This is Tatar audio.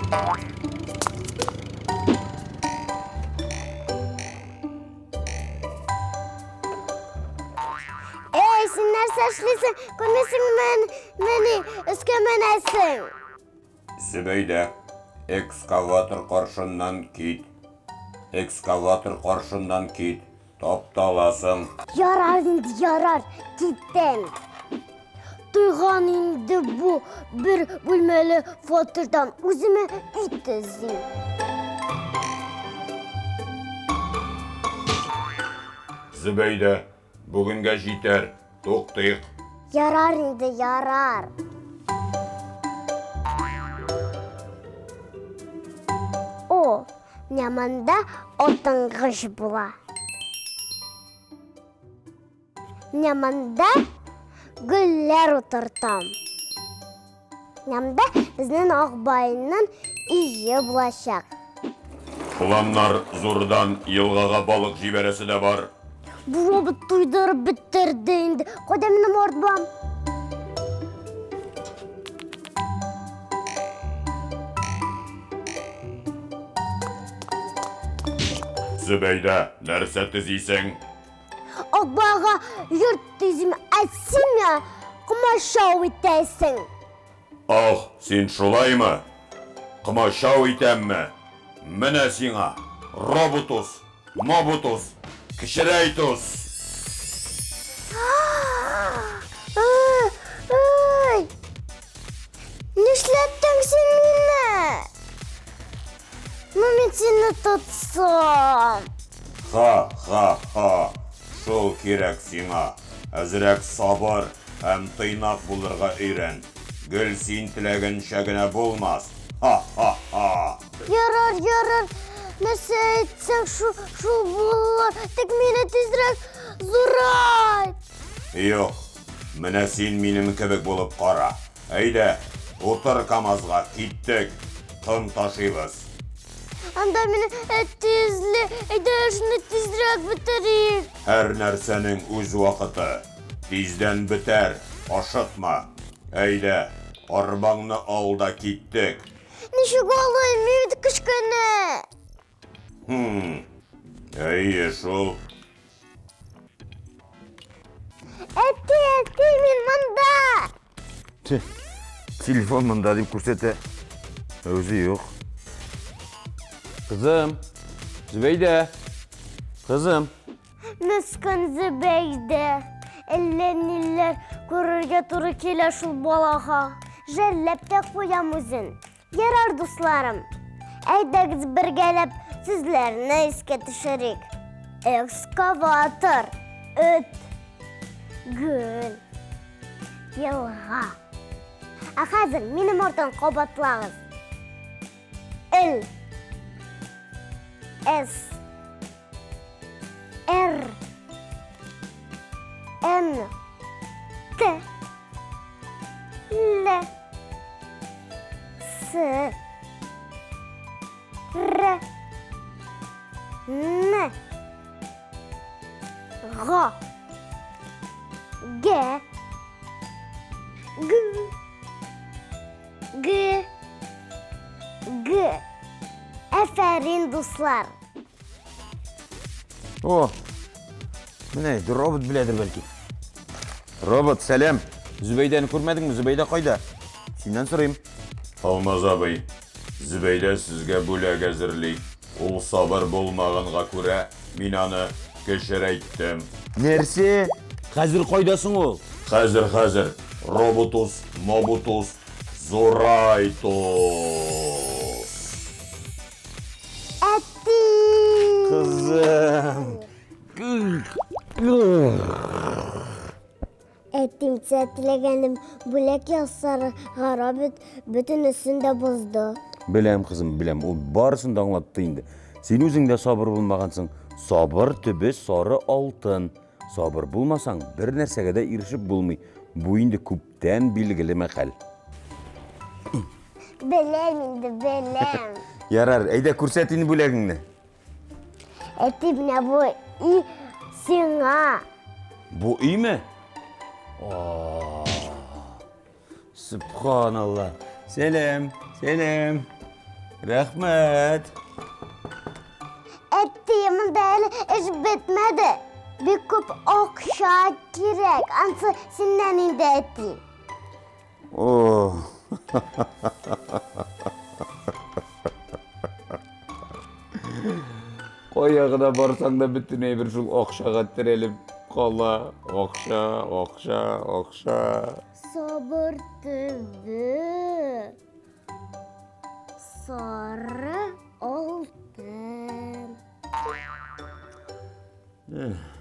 Эй, син нәрсә эшлисең? Күрмисеңме мени? Өскә менәсең. Зөбәйдә, экскаватор каршыннан кит. Экскаватор каршыннан кит. Тапталасың. Ярар инде, ярар, киттем. Туйган инде бу бер бүлмәле фатирдан. Үземә өй төзим. Зөбәйдә, бүгенгә җитәр, туктыйк. Ярар инде, ярар. О, менә монда атынгыч була. Менә монда гөлләр утыртам. Менә монда безнең Акбайның өе булачак. Планнар зурдан, елгага балык җибәрәсе дә бар. Бу робот туйдырып бетерде инде. Кайда минем арбам? Зөбәйдә, нәрсә төзисең? Акбайга йорт төзим, ә син миңа комачау итәсең. Ах, син шулаймы? Комачау итәмме? Менә сиңа, Роботус, Мобутус, Кечерәйтус! Ай! Нишләттең син мине? Ну мин сине тотсам. Ха-ха-ха! Шул кирәк сиңа. Әзрәк сабыр һәм тыйнак булырга өйрән. Гел син теләгәнчә генә булмас. Ха-ха-ха! Ярар, ярар. Нәрсә әйтсәң, шул, шул булыр. Тик мине тизрәк зурайт. Юк, менә син минем кебек булып кара. Әйдә, утыр КАМАЗга, киттек. Ком ташыйбыз. Анда мине әти эзли. Әйдә эшне тизрәк бетерик. Һәр нәрсәнең үз вакыты. Тиздән бетәр, ашыкма. Әйдә, арбаңны ал да киттек. Ничек алыйм, мин бит кечкенә. Хм, әйе шул. Әти, әти, мин монда. Тө, телефон монда дип күрсәтә. Ә үзе юк. Кызым, Зөбәйдә. Кызым. Мескен Зөбәйдә. Әллә ниләр күрергә туры килә шул балага. Жәлләп тә куям үзен. Ярар, дусларым. Әйдәгез бергәләп сүзләрне искә төшерик. Экскаватор, эт, гөл, елга. Ә хәзер минем арттан кабатлагыз. Л, С, Р, Н, Т, Л, С, Р, Н, Г, Г, Г, Г, Г. Әфәрин, дуслар! О, менә робот беләдер бәлки. Робот, сәлам. Зөбәйдәне күрмәдеңме? Зөбәйдә кайда? Синнән сорыйм. Алмаз абый, Зөбәйдә сезгә бүләк әзерли. Ул сабыр булмаганга күрә, мин аны кечерәйттем. Нәрсә? Хәзер кайда соң ул? Хәзер, хәзер. Роботус, Мобутус, Зурайтус. Әти! Кызым. Әтим теләгәнем бүләк ясарга робот бөтенесен дә бозды. Беләм, кызым, беләм. Ул барысын да аңлатты инде. Син үзең дә сабыр булмагансың. Сабыр төбе сары алтын. Сабыр булмасаң, бер нәрсәгә дә ирешеп булмый. Бу инде күптән билгеле мәкаль. Беләм инде, беләм. Ярар, әйдә күрсәт инде бүләгеңне. Әти, менә бу өй сиңа. Бу өйме? Субханалла. Сәлам, сәлам. Рәхмәт. Әти, монда әле эш бетмәде. Бик күп акча кирәк. Ансы синнән инде, әти. О. Кая гына барсаң да бөтен әйбер шул акчага терәлеп кала. Акча, акча, акча. Сабыр төбе. Сары алтын. Эх.